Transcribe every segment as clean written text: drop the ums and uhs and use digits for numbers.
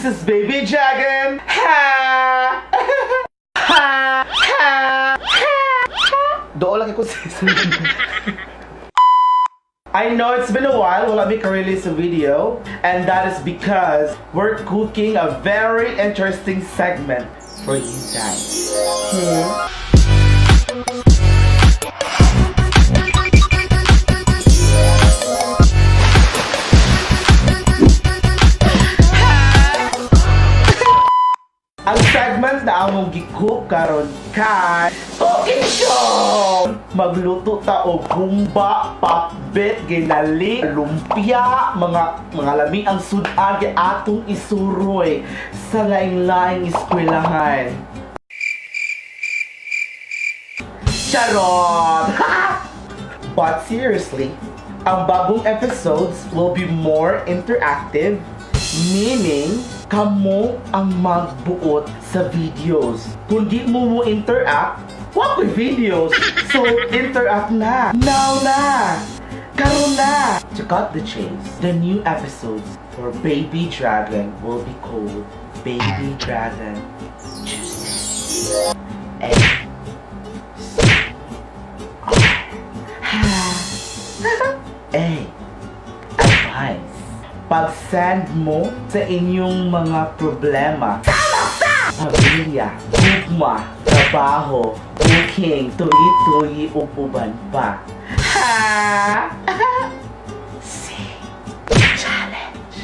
This is Baby Dragon. Ha! Ha! Ha! Ha! Dool lang ko sis. I know it's been a while wala mi ka-release a video, and that is because we're cooking a very interesting segment for you guys. Ang segment na among gi-cook karon kay Cooking Show! Magluto ta og humba, pakbet, ginali, lumpia, mga lami ang sudan kay atong isuroy sa laing-laing eskwelahan. Charot! But seriously, ang bagong episodes will be more interactive, meaning kamo ang magbuot sa videos. Kung di mo mo interact, wa ko'y videos. So, interact na. Now na! Karon na! To cut the chase, the new episodes for Baby Dragon will be called Baby Dragon Tuesday. A C R A. Advice. Pag-send mo sa inyong mga problema, pamilya, gugma, trabaho, booking, tuyi-tuyi, ug uban pa. Ha? C. Challenge.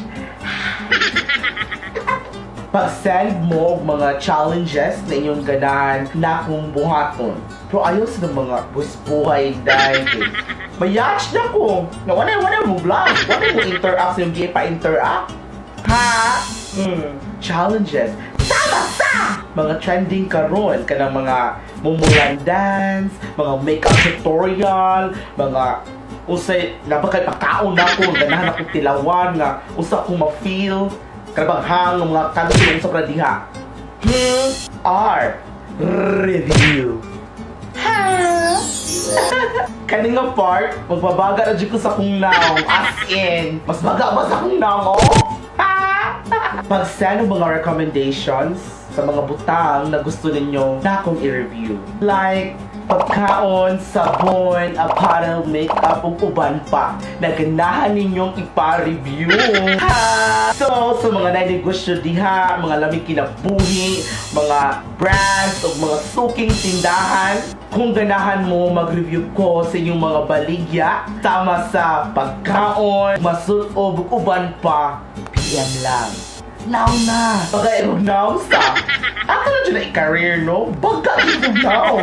Pag-send mo og mga challenges na inyong ganahan na kung buhaton. Pero ayaw sa mga buhay dahil. Mayach na ko. Na wala wala mo vlog. Wala mo interact sa yung pa-interact. Ha? Challenges. Sama sa mga trending karon kanang mga mumulan dance, mga makeup tutorial, mga usay napakay pagkaon na ko, ganahan ako tilawan nga usa ko ma-feel kanang hang mga kanto sa diha. R. Review. Kani nga part, magbabaga na jud ko sa akong naong. As in, mas baga ba sa akong naong, oh? Pag-send ng mga recommendations sa mga butang na gusto ninyo na akong i-review. Like, pagkaon, sabon, apparel, makeup, ug uban pa na ganahan ninyong ipa-review. Ha! So, sa mga nanegosyo diha, mga laming kinabuhi, mga brands, ug mga suking tindahan, kung ganahan mo mag-review ko sa inyong mga baligya, tama sa pagkaon, masulob, ug uban pa, PM lang. Now na! Baga og now sa. Ako na dyan na i-career, no? Baga og now.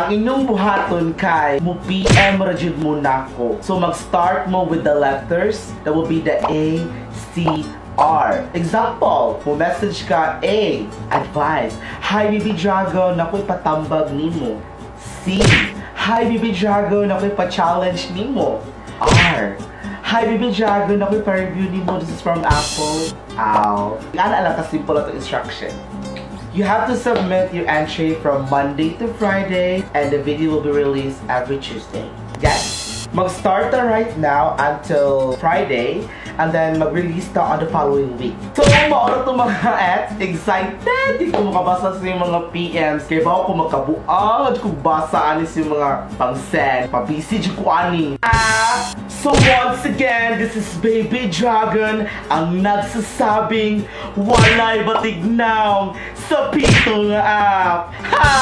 Ang inyong buhaton kay mo PM ra jud mo nako. So mag-start mo with the letters. That will be the A, C, R. Example, mo message ka A, advice. "Hi Baby Dragon, ako'y patambag nimo." C, "Hi Baby Dragon, ako'y pa-challenge nimo." R, "Hi Baby Dragon, ako'y pa-review nimo. This is from Apple." Ow. Ana lang ka-simple ato instruction. You have to submit your entry from Monday to Friday, and the video will be released every Tuesday. Yes? Mag-start na right now until Friday and then mag-release na on the following week. So, mao na to mga ets. Excited! Di ko makabasa sa yung mga PMs. Kaya ba ako magkabuang ko basa ani sa yung mga pang-send. Pa-busy ko ani. Ah! So once again, this is Baby Dragon ang nagsasabing walay batignaw sa pito nga app. Ha!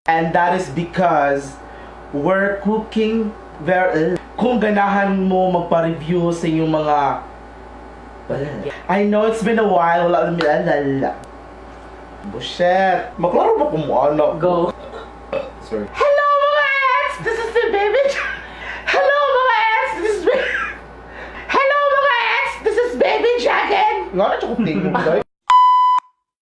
And that is because we're cooking very. Kung ganahan mo magpa-review sa inyong mga. I know it's been a while, wala na. Bullshit. Maklaro ba kung mo ano? Go. Sorry. Hello mga ex! This is the baby. Hello mga ex! This is Hello mga ex! This is Baby Dragon! Nga na ko tingog, guys.